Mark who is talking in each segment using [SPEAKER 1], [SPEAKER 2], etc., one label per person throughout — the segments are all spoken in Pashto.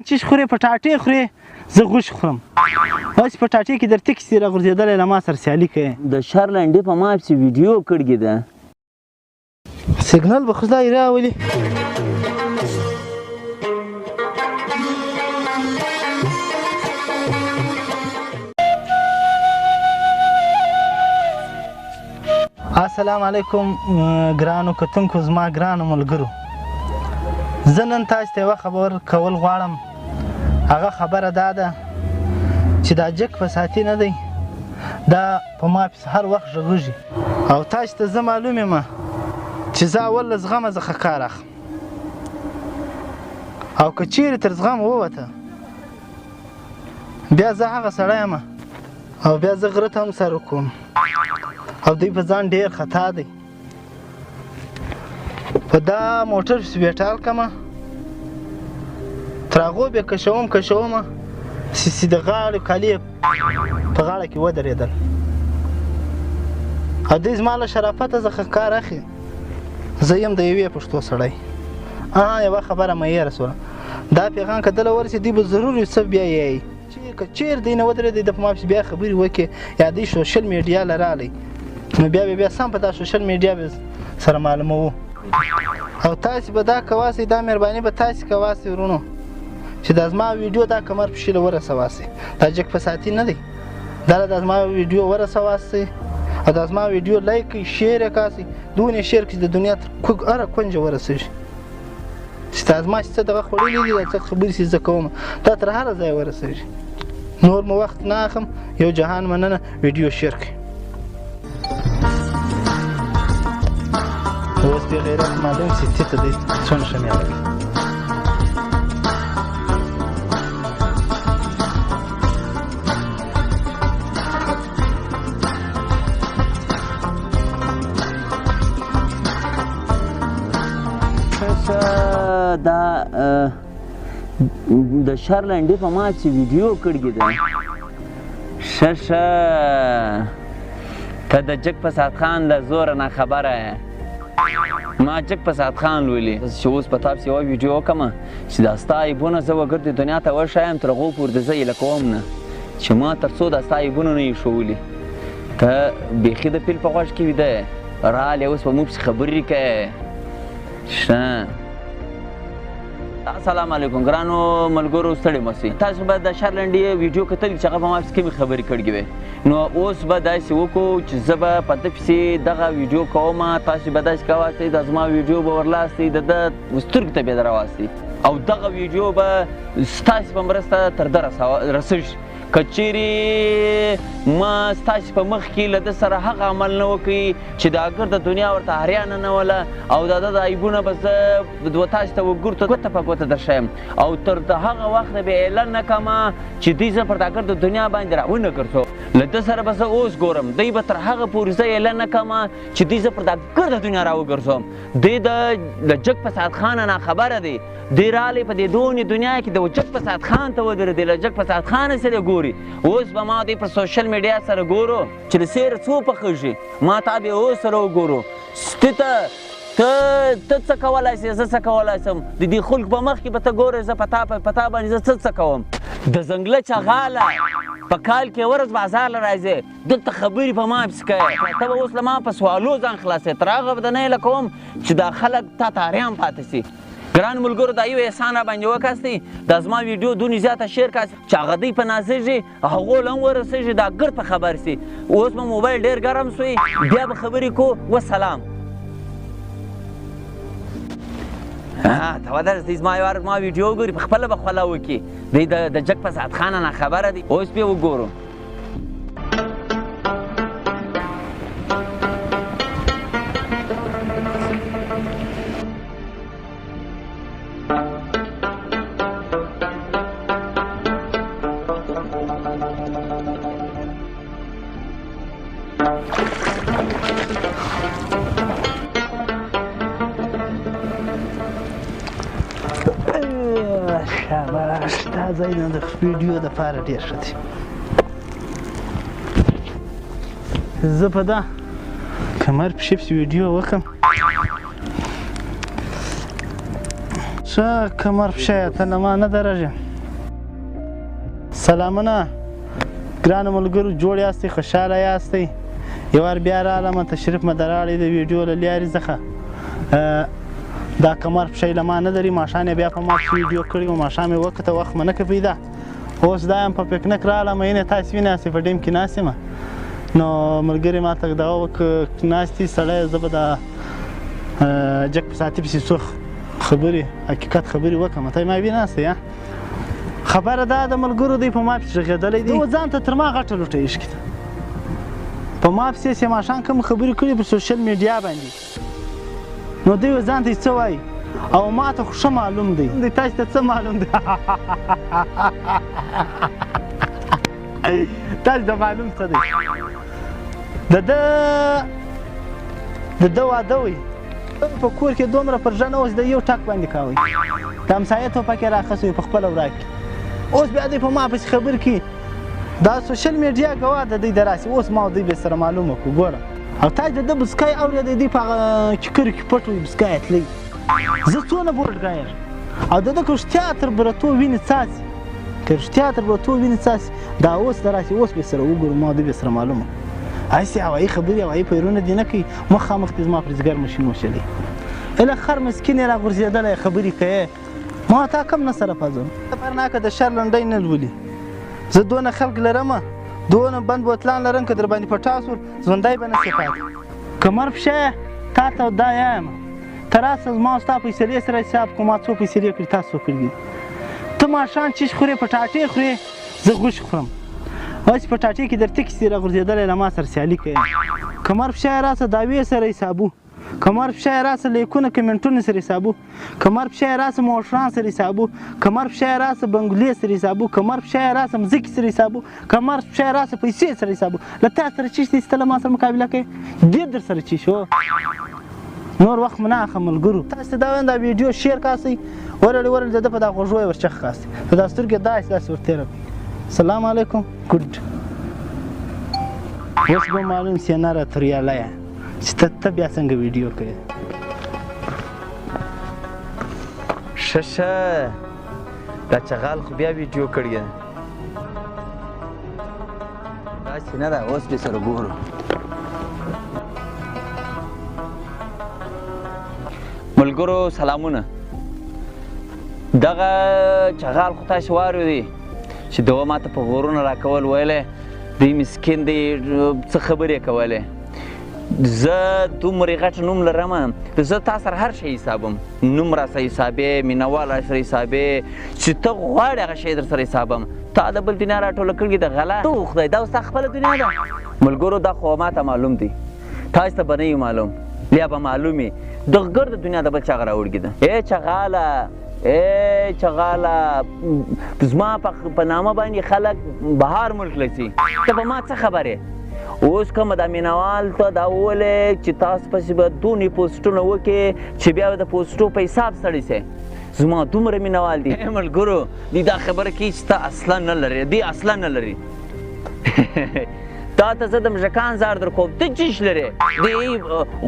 [SPEAKER 1] چې خورې پټاټې خورې، زه غوښ خورم. اوس پټاټې کې در تکسي راغورځېدلی، له ما سره سیالي کوي.
[SPEAKER 2] د شر لنډې په ما پسې ویډیو کړګې ده.
[SPEAKER 1] سیګنل به خدای راولي. السلام علیکم ګرانو کتونکو، زما ګرانو ملګرو، زه نن تاسو ته یوه خبر کول غواړم. هغه خبره دا ده چې دا جګ فساتي نه دی، دا په ما پسې هر وخت غږېږي. او تاسو ته زه معلوم یم چې زه اول له زغمه څخه کار اخلم، او که چیرې تر زغم ووته بیا زه هغه سړی یم، او بیا زه غره ته هم سر وکوم، او دوی په ځان ډېر خطا دی. په دا موټر پسې بیټال کمه، تر هغو بیا کشوم کشومه چې د غاړې کالي په غاړه کې ودرېدل، او دوی زما له شرافته څخه کار اخلي. زه یم د یوې پښتو سړی. یوه خبره مې هېره سوله، دا پیغام که دله ورسي دوی به ضرور یو څه بیا یایي چې که چېرې دوی نه ودرېدی د په ما پسې بیا خبرې وکړي، یا دوی سوشل میډیا له راغلی، نو بیا به بیا سم په دا سوشل میډیا به سره معلوموو. او تاسې به دا کواسئ، دا مهرباني به تاسې کواسئ وروڼو، چې دا زما ویډیو دا کمر پښې له ورسواسئ. دا جګ فساتي نه دی، دا دا زما ویډیو ورسواسئ، او دا زما ویډیو لایک کړئ، شیر یې کاسئ، دونې شیر کړئ چې د دنیا تر هره کنجه ورسېږي. چې دا زما چې څه دغه خوړلي دي، دا څه خبرې چې زه کوم، دا تر هره ځایه ورسېږي. نور مو وخت نه اخلم، یو جهان مننه، ویډیو شیر کړئ. اوس بې غیرت معلوم سي تیته دی څونه ښه میاوي.
[SPEAKER 2] دا د شر لنډې په ما چې ویډیو کړګې ده. ښه ښه، ته د جګ فساد خان له زوره ناخبره یې. ما جګ فساد خان لولي چې اوس په تا پسې یوه ویډیو وکړم چې دا ستا عیبونه زه وګرځي دنیا ته وښایم، تر هغو پورې زه ایله کوم نه چې ما تر څو دا ستا عیبونه نه یي ښوولي. ته بیخي د پیل په غوږ کې ویده یې، رالې اوس په موږ پسې خبرې کوې. ښه، السلام علیکم ګرانو ملګرو، ستړي مه سئ. تاسو به د شر لنډې ویډیو کتلې چې هغه په ما پسې کومې خبرې کړې وې، نو اوس به داسې وکړو چې زه به په ده پسې دغه ویډیو کوم، تاسو به داسې کواسئ، دا زما ویډیو به ورلاستئ، د ده سترګو ته به یې درواستئ، او دغه ویډیو به ستاسې په مرسته تر ده رسېږي. که چیرې ما ستاسې په مخ کې له ده سره هغه عمل نه وکړي چې دا ګرده دنیا ورته حریانه نه وله، او د ده د عیبونه به زه تاسې ته وګورته ګوته په ګوته درښیم، او تر هغه وخته به اعلان نه کړم چې دوی زه پر دا ګرده دنیا باندې راونه ګرځوم. له ده سره به زه اوس ګورم، دوی به تر هغه پورې زه اعلان نه کړم چې دوی زه پر دا ګرده دنیا راوګرځوم. دوی د جګ فساد خانه ناخبره دی. دوی راغلی په دې دونې دنیا کې د جګ فساد خان ته ودرېدی، له جګ فساد خانه سره ګوري. اوس به ما دوی پر سوشل میډیا سره ګورو چې له سیره څو پخېږي، ما تا به اوس سره وګورو. ته ته څه کولی سې، زه څه کولی سم؟ د دې خلکو په مخ کې به ته ګورې زه په تا باندې زه څه کوم. د ځنګله چغاله په کال کې ورځ بازار له راځې، دلته خبرې په ما پسې کوې. ته به اوس له ما په سوالو ځان خلاصوې، تر هغه به د نه ایله کوم چې دا خلک تا ته اریان پاتې سي. ګران ملګرو، دا یو احسان را باندې وکاستئ، دا زما ویډیو دونې زیاته شیر کاستئ چې هغه دوی په نازېږي، هغو له هم ورسېږي، دا ګرد په خبر سي. اوس به موبایل ډېر ګرم سوی، بیا به خبرې کوو. وسلام. ته ودرځه، دی زما یو ما ویډیو وګوري، په خپله به خوله وکړي. دی د جګ فساد خانه ناخبره دی. اوس پرې وګورو.
[SPEAKER 1] شاباش، دا ځای نه د ویډیو دپاره ډېر ښه دی. زه په دا کمر پښې پسې ویډیو وکړم. ښه کمر پښه ته له ما نه درږې. سلامونه ګرانو ملګرو، جوړ یاستئ، خوشحاله یاستئ؟ یو وار بیا رالمه، تشریف مې دراړی د ویډیو له لارې څخه. دا کمر پښه یې له ما نه لري، ماښام یې بیا په ما پسې ویډیو کړې وه، ماښام یې وکته، وخت مې نه که پیدا. اوس دا یم په پکنک رالمه، اینه تاسې وینئ هسې په ډیم کې ناست یم. نو ملګري ما ته دغه وکړه، ناست دي سړی، زه به د جګ په ساتي پسې څو خبرې، حقیقت خبرې وکړم. ته ما ویناستې یا؟ خبره دا د ملګرو دی په ما پسې غږېدلی دی، ځان ته تر ما غټه لوټه ایښې ده. په ما پسې چې ماښام کوم خبرې کړي په سوشل میډیا باندې، نو دوی ځان ته څه وایي او ما ته خو ښه معلوم دی. تاسو ته څه معلوم دی؟ تاسو ته معلوم څه دی؟ د ده واده وي، په کور کې دومره پرژه نه اوس د یو ټک باندې کاوی، د همسایه ټوپک یې راخیستی وي په خپله ورا کې. اوس بیا دوی په ما پسې خبر کړي، دا سوشل میډیا ګواه ده دوی د راسي. اوس ما او دوی به سره معلومه کړو. ګوره، او تا د ده بوسکی اورېدی، دوی په هغه چکرو کې پټ وي، بوسکی یې تللی. زه څونه بورډ ګایم او د ده که رښتیا تر برتو وینې څاڅي، که رښتیا تر برتو وینې څاڅي، دا اوس د راسي، اوس به سره وګورو، ما او دوی به سره معلومه. هسې هوایي خبرې هوایي پیرونه دې نه کوي، مخامخ دې زما پر ځیګر ماشین وشلې. هله خر مسکین یې راغورځېدلی، خبرې کوې، ما تا کم نه سره پځوم. خطرناکه د شر لنډی نه لولي. زه دونه خلک لرم، دونه بند بوتلان لرم، که در باندې په ټاس ور ژوندی به نه شې پاتې. کمر پښه تا ته دا یم، ته راسه زما او ستا فیصلې سره حساب کړو. ما څو فیصلې کړي، تا څو کړي دي. ته ماښام چیش خورې، پټاټې خورې، زه غوښې خورم. اوس پټاټې کې در تکې سي راغورځېدلی، له ما سره سیالي کوې. کمر پښه راسه دعوې سره حسابو، کمر پښه راسه لیکونه کمنټونه سره حسابو، کمر پښه راسه موټران سره حسابو، کمر پښه راسه بنګلې سره حسابو، کمر پښه راسه مځکې سره حسابو، کمر پښه راسه پیسې سره حسابو. له تا سره چیش دی چې ته له ما سره مقابله کوې؟ دې در سره چیش هو. نور وخت مې نه اخلم ملګرو. تاسو ته دا وایم، دا ویډیو شیر کاسئ، ورړې ورړې د ده په دا غوږو یې ورچخ کاسئ، په دا سترګې داسې داسې ورتېره کړئ. سلام علیکم، ګډ. اوس به معلوم سي نره توریالیه چې ته بیا څنګه ویډیو کوې.
[SPEAKER 2] ښه ښه، دا چغال خو بیا ویډیو کړې ده. داسې نه ده، اوس به سره ګورو. ملګرو سلامونه. دغه چغال خو تاسې واورېدی چې دوه ما ته په غورونه راکول، ویلې دی مسکین دی، څه خبرې کولې. زه دومره غټ نوم لرم، زه تا سره هر شی حسابم، نوم راسره حسابې، مینهوال راسره حسابې، چې ته غواړې هغه شی در سره حسابم. تا د بل دنیا راټوله کړې د غلا، ته خدای دا ستا خپله دنیا ده. ملګرو دا خو ما ته معلوم دی، تاسو ته به نه وي معلوم، بیا به معلوم وي. دغه ګرده دنیا د بل چا راوړګې ده. ای چغاله، ای چغاله، زما په نامه باندې خلک بهر ملک لسی، ته په ما څه خبر یې؟ اوس کومه دا مینهوال ته دا وولې چې تاسو پسې به دونې پوسټونه وکړې چې بیا به د پوسټو په حساب ستړي سې. زما دومره مینهوال دي. ملګرو دی دا خبره کوي چې ته اصلا نه لرې، دی اصلا نه لري. تا ته زه د مژکان زار در کوم، ته چیش لرې؟ دی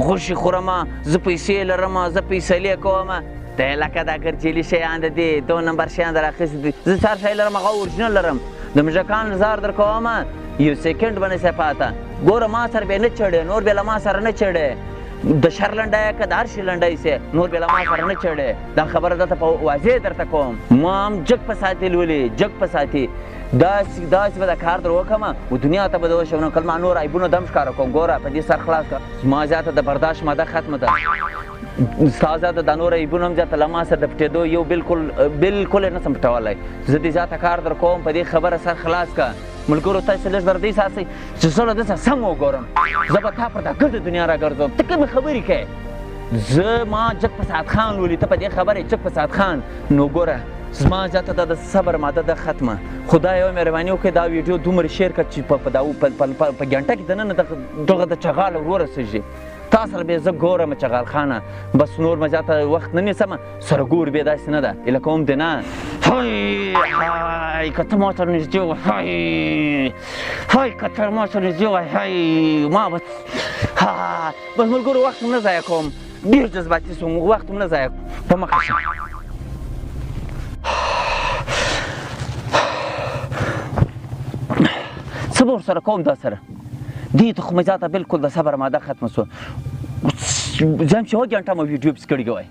[SPEAKER 2] غوښې خورمه، زه پیسې لرمه، زه فیصلې کومه. ته لکه دا ګرجیلي شیان د دې دوه نمبر شیان در اخیستي دي. زه څه هر شی لرم، هغه اورجینل لرم. د مژکان زار در کومه، یو سیکنډ به نه سې پاته. ګوره ما سره بیا نه چړې، نور بیا له ما سره نه چړې. د شر لنډی که د هر شي لنډی سې، نور بیا له ما سره نه چړې. دا خبره درته په واضح درته کوم. ما هم جګ په ساتي لولي، جګ په ساتي. داسې به دا کار در وکړم و دنیا ته به د وشم. نو کله ما نور عیبونه دم ښکاره کوم. ګوره په دې سر خلاص کړه، زما زیاته د برداشت ماده ختمه ده. ستا زیاته دا نور عیبونه هم زیاته له ما سره د پټېدو یو بالکل بالکل یې نه سم پټولی. زه دې زیاته کار در کوم، په دې خبره سر خلاص کړه. ملګرو تاسې لږ در دې ساسئ چې زه له ده سره سم وګورم. زه به تا پر دا ګرده دنیا راګرځوم. ته کومې خبرې کوې؟ زه ما جګ په سعد خان لولي، ته په دې خبرې جګ په سعد خان. نو ګوره زما زیاته دا د صبر ماده ده ختمه. خدای یو مهرباني وکړي دا ویډیو دومره شیر کړه چې په ګنټه کې دننه دغه د چغال ور ورسېږي. تا سره بیا زه ګورم چغال خانه، بس نور مې زیاته وخت نه نیسم، سره ګور بیا داسې نه ده. ایله کوم دې نه. های های که ته ما سره نږدې وای، های های که ته ما سره نږدې وای، های ما بس بس ملګرو وخت هم نه ضایع کوم، ډېر جذباتي سوم، وخت هم نه ضایع کوم. په مخه شه. څه به ورسره کوم دا سره دې ته خو مې ځاته بالکل د صبر ماده ختمه سوه. ځم چې یوه ګنټه مو ویډیو پسې کړې وای.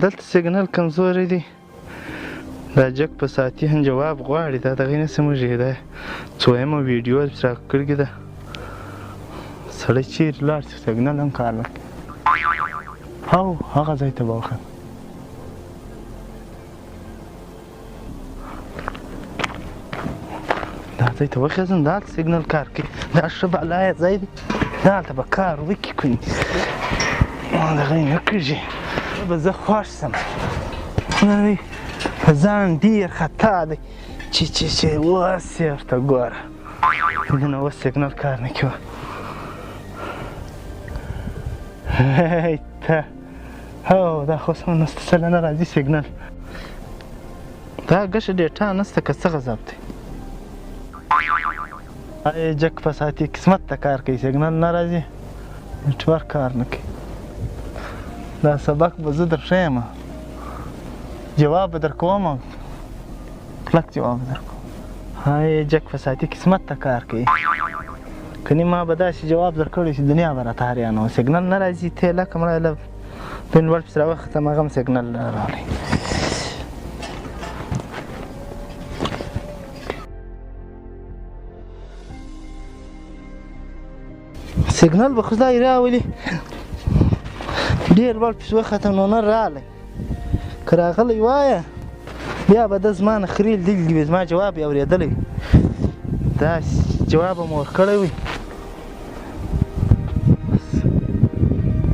[SPEAKER 1] دلته سیګنل کمزوری دی. دا جګ په ساتي هم جواب غواړي. دا دغې نه سمېږي. دا څویمه ویډیو چې راکړې ده. سړی چیرې لاړ شي سیګنل هم کار نه کوي. هو هغه ځای ته به وخت. دا ځای ته وخېزم، دا سیګنل کار کوي. دا ښه بالایه ځای دی، دلته به کار وکړي. کني دغه یې نه کېږي به زه خوښ شم. په ځان ډېر خطا دی چې چې چې اوس یې ورته ګوره. دنه اوس سیګنل کار نه کوي. ته هو دا خو سم نسته، سره نه راځي سیګنل. دا ګشه ډیټا نسته که څه غضب دی. ای جک په ساتي قسمت ته کار کوي، سیګنل نه راځي، نټورک کار نه کوي. دا سبق به زه درښیم، جواب به درکوم، کلک جواب به درکوم. های جک په ساتي قسمت ته کار کوي. کني ما به داسې جواب درکړی چې دنیا به راته حیرانه وه. سیګنل نه راځي، ته لکه مړی له پنډوړ پسې راوختم، هغه هم سیګنل راغلی. سیګنل به خدای راولي. ډېر لوړ پسې وختم نو نه راغلی. که راغلی وایه بیا به ده زما نه خرې لیدلي وي، زما جواب یې اورېدلی وي، داسې جواب به مو ورکړی وي.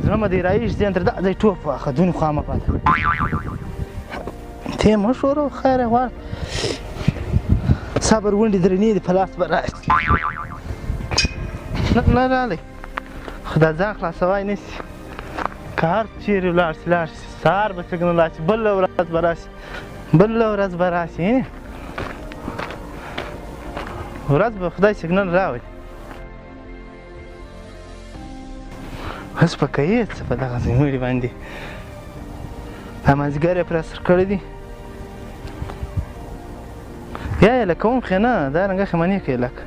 [SPEAKER 1] زړه مې دی رایش ځین تر دا ځای ټوپ واخه، دونې خوا مه پاته. ته یې مه ښوروه، خیر یې غواړه. صبر ونډې درنې دي، په لاس به راشي. نه راغلی، خو دا ځان خلاصوای نه شي. که هر چېرې ولاړ شي لاړ شي، سهار به سیګنل راشي، بله ورځ به راشي، بله ورځ به راشي. ورځ به خدای سیګنل راولي. اوس به کوې څه په دغه ځای مړي باندې؟ دا مازدیګر یې پرې سر کړی دی. یا یې لکه وم خو نه، دا رنګه خو منې کوي لکه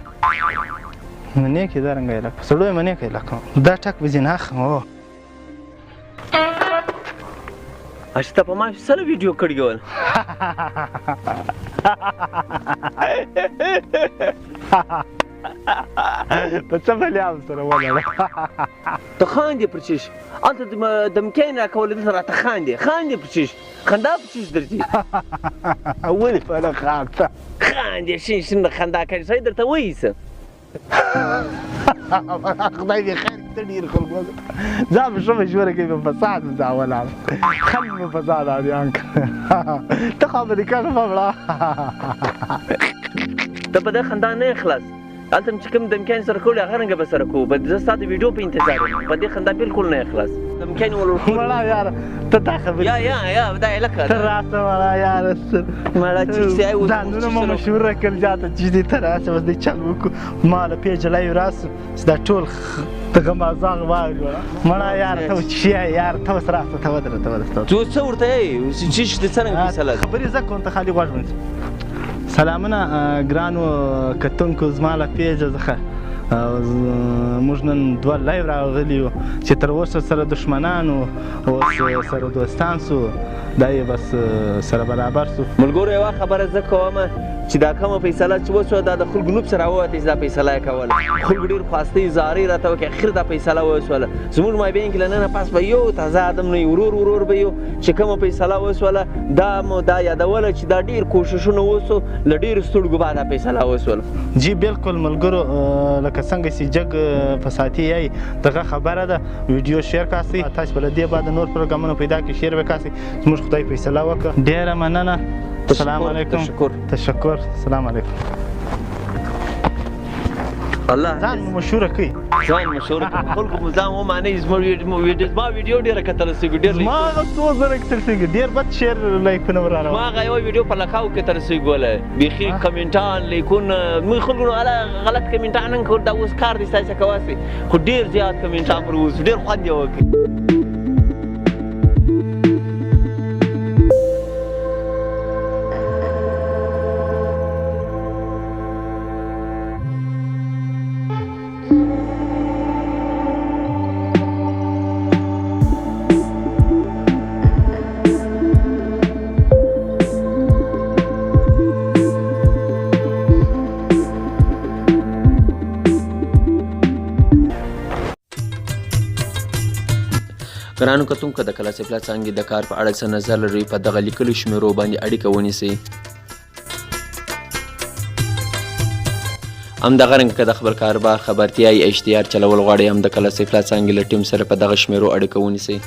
[SPEAKER 1] منې کوي، دا رنګه یې لکه په سړو یې منې کوي لکه. دا ټک به ځینې اخلم. هو
[SPEAKER 2] اش ته په ما سره ویډیو کړې ول.
[SPEAKER 1] په څه بلیام سره ولاړه.
[SPEAKER 2] ته خاندې پر چیش؟ هلته دمکین راکولې، دلته راته خاندې. خاندې پر چیش؟ خندا پر چیش درځي؟
[SPEAKER 1] ولې په نه خانده؟
[SPEAKER 2] خاندې شین شین د خندا کوي، سړی درته وایي څه.
[SPEAKER 1] خدای دې خیر کړي، ته ډېر خلک ځان به ښه مشوره کوي، په فساد به ځان ولاړ، خلک به فساد عریان کړه. ته خو امریکا نه مړه.
[SPEAKER 2] ته په دې خندا نه یې خلاص. هلته چې کوم دمکیان سره کړي هغه رنګه به سره کوو. زه ستا د ویډیو په انتظار یم، په دې خندا بالکل نه یې خلاص. دمکیان ول
[SPEAKER 1] مړه یاره، ته دا خبرې
[SPEAKER 2] یا یا یا دا یې لکه
[SPEAKER 1] ته راسه مړه یاره،
[SPEAKER 2] مړه چې څه یې
[SPEAKER 1] ځانونه مو مشوره کړل جاته چې دې ته راسه، اوس دې چل وکړو. ما له پیجه لایو راسو چې دا ټول دغه مازاغ واوري. مړه یاره ته چې یاره ته اوس راسه، ته ودره، ته ودره.
[SPEAKER 2] ته څه ورته یې چې چې څرنګه فیصله ده؟
[SPEAKER 1] خبرې زه کوم، ته خالي غوږ ونیسه. سلامونه ګرانو کتونکو، زما له پیجه څخه موږ نن دوه live راغلي یو چې تر اوسه سره دښمنان وو، اوس سره دوستان سو، دا یې بس سره برابر سو.
[SPEAKER 2] ملګرو یوه خبره زه کوم چې دا کومه فیصله چې وسوه دا د خلکو نوم سره راووته چې دا فیصله یې کوله. خلکو ډېر خواستۍ زارۍ راته وکړې، اخر دا فیصله وسوله. زموږ مابین کې له ننه پس به یو تازه آدم نه ورور ورور به یو چې کومه فیصله وسوله دا مو دا یادوله چې دا ډېر کوششونه وسو، له ډېرو سترګو بعد دا فیصله وسوله.
[SPEAKER 1] جی بالکل ملګرو، لکه څنګه چې جګ فساتي یی دغه خبره ده، ویډیو share کاسئ. تاسو به له دې بعد نور پروګرامونه پیدا کړئ، share به کاسئ. زموږ خدای فیصله وکړه. ډېره مننه. السلام علیکم.
[SPEAKER 2] تشکر.
[SPEAKER 1] تشکر. السلام علیکم.
[SPEAKER 2] الله
[SPEAKER 1] ځان مو مشهوره کړئ.
[SPEAKER 2] ځان مشهور کړئ، خلکو مو ځان ومانئ. زموږ ویډیو زما ویډیو ډېره کتل سوي، ډېر
[SPEAKER 1] زما هغه څو زره کتل سوي، ډېر بد share لایکونه ور
[SPEAKER 2] زما هغه یوه ویډیو په لکاو کتل سوي ګوله، بیخي کمنټان لیکونه موږ خلکو نو غلط کمنټان هم کول. دا اوس کار دی ستاسې کواسئ، خو ډېر زیات کمنټان پر وسو، ډېر خوند یې وکړ. ګرانو کتونکو د کلا سیفلا څانګې د کار په اړه څه نظر لرئ په دغه لیکلو شمیرو باندې اړیکه ونیسئ. همدغه رنګه که د خپل کاروبار خبرتیا یا اشتهار چلول غواړئ هم د کلا سیفلا څانګې له ټیم سره په دغه شمیرو اړیکه ونیسئ.